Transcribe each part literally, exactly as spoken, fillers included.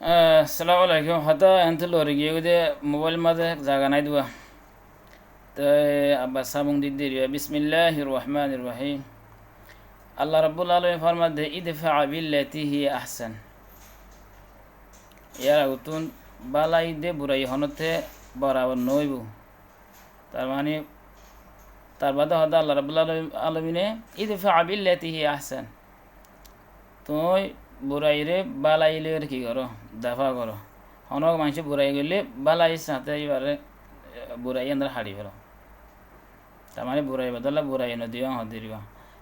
Assalamu alaikum. Hotá eéntu lori giyé goi de, mobáil mazé zaga nái dua. Te abbar sabung di deri. Bismillahir Rahmanir Rahim. Allah Rabbul Alamin formadde, "Idfa billati hiya ahsan." Yar agottún bálai de burai honótte borabor noóibo. Tar mani, tar bade hoódde Allah Rabbul Alam-, Alamine, "Idfa billati hiya ahsan." Tuñí buraire bálai loi ki goró? Dafa goró. Honó maincé burai goille bálair sáñte ibare, e, burai endilla haçi félo. Tar mani burai bodolla burai no diyo, hoódde riba.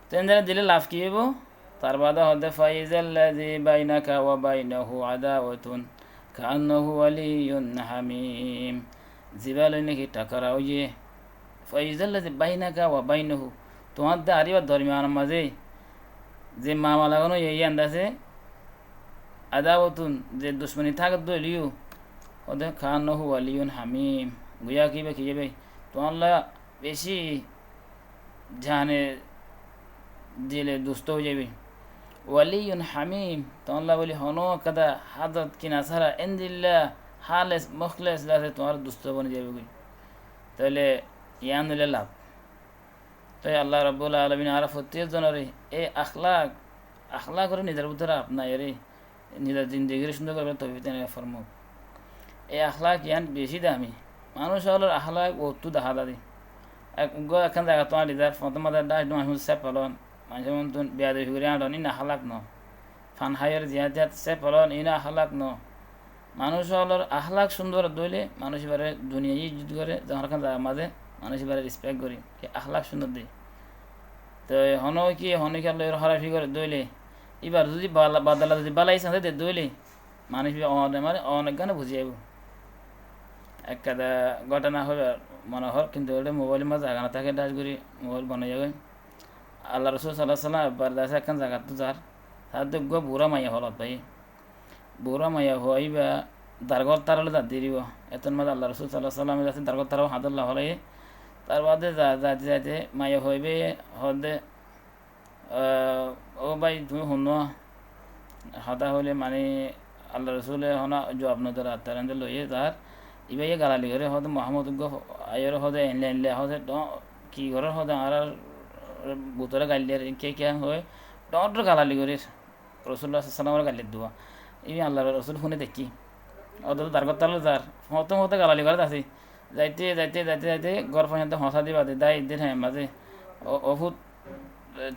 Te endilla dile laf ki óibo? Tar bade hoódde, "Fa iza allazi bainaka wa bainahu adawatun ka annahu waliyyun hamim." Ziba loi naki takara óiye, "Fa iza allazi bainaka wa bainahu," tuáñr de ar íbar dormiyanor mazé ze mamala gán óiye, yían de asé, "adawatun," ze ducmoni táke de óileyo, hoódde, "ka annahu waliyyun hamim," goya ki íba ki óiye bái, tuáñlla beci jane dile dustó ói zaiboi. Waliyyun hamim, tuáñlla bóli honó ekkán házot kina sára endilla háles mukhles de asé tuáñr dustó boni zaiboi goi. Tóile yían óile laf. Toi Allah Rabbul Alamin añára fottí zonore ei akhlak, akhlak ore nizor bútore apnai ore nizor zindigire cúndor goribar toufik dán formouk. Ei akhlak yián beci dami. Manúic ókkolor akhlak bout dahá dadi. Ek, uggwá ekkán zagat tuáñr lidar, fotór mazé dhác dúm, manúic sép felon, manúic montún beyadobi gori añçon, iín akhlak no. Fan háiyor ziyát ziyát sép felon, iín akhlak no. Manúic ókkolor akhlak cúndor dóile manúic ibare duniyai izzot gore, zehón ekkán zagar mazé manúic ibare respect gore, ki akhlak cúndor de. Toi honó ki, honó ki loi hórafi gore dóile, ibar zodi bala-, badola zodi bálai sáñte de dóile, manúic iba one mane onek gane buzi zaibo. Ekkán góthona hoibar mone hoór, kintu ete mobáilor mazé zaga no táke, dhác gori mobáil bon ói zagói. Allar Rosul sallallahu alaihi wasallam ebbar de asé ekkán zagattú zar, tar de uggwá bura maiya holat bái. Bura maiya hoi íba dargór tará loi zar deribo. Ettór mazé Allar Rosul sallallahu alaihi wasallam de asé dargór tará hañdólla hoilaiye. Tar bade za-, zaite zaite maiya hoi íbaye hoódde, "Ah, ó bái, tuñí hunnúa?" Hotá hoilé mani Allar Rosule honó juab no der, ar tar ende loiye zar. Íbaye galali goré, hoódde, "Muhammod uggwá aiyóre," hoódde, "einle einle," hoódde, "dho-, ki gorór?" hoódde, "Añárar bútore gail der, ke ke," hoói dhoóñr dhoóñr galali gorér. Rosulullah sallallahu alaihi wasallamore gail der dua. Íba Allar Rosul fúne deikkí. Ódde dargór tará loi zar. Fottom fottom galali goré de asé. Zaite, zaite, zaite, zaite, gór foijjonto foóñsai de bade, dái der hé mazé, "Ó, ó fut,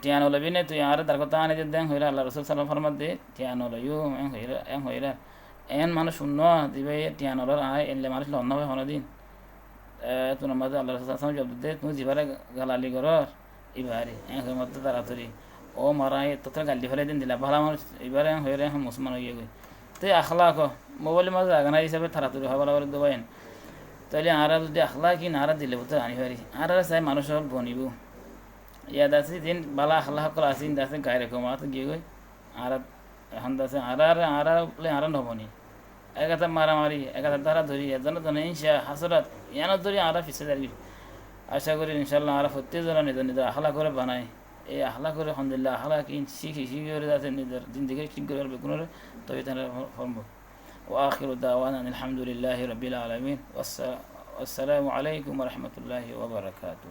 thiañ no loibi né, tui añáre dargót aní de," eén hoiyóre Allar Rosul sallallahu alaihi wasallam formadde, "Thiañ no loiyum," eén hoiyóre, eén hoiyóre. Eén manúic cúndor, zibáye thiañ no lor, añáre einle manúic lon no fai honódin. E, ettór mazé Allar Rosul sallallahu alaihi wasallam juab dedde, "Tuñí zibáre galali gorór, íbaré," eén hoiyóre mottor taratari, "Ó mara, añí ettór gail di félai dé endilla, bála manúic íbaré," eén hoiyóre ehón musolman ói giyé goi. Te akhlak ó, mobáilor mazé zaga nái hísabe taratari hoó bála gorí dóba en. Tóile añára zodi akhlak ín añára dilor bútore aní fari, añára sai manúic ókkol bonibo. Yad asé, ziín bála akhlak ókkol asé, ín de asé gaire koumat giyé goi. Añára ehón de asé, añára, añára bóle añára no boni. Ek ata maramari, ek ata dóradóri, ezone ezone hínsa, hásorat, yíanor dóri añára fisé zar goi. Acá gorí, incállah, añára fottí zone nizor nizor akhlak ore banai. Ei akhlak ore, alhamdulillah, akhlak ín cíki, cíki gorí zate nizor zindigi thík gorí beggúnore toufik dán for-, formouk. وآخر دعوانا أن الحمد لله رب العالمين. والس-، والسلام عليكم ورحمة الله وبركاته.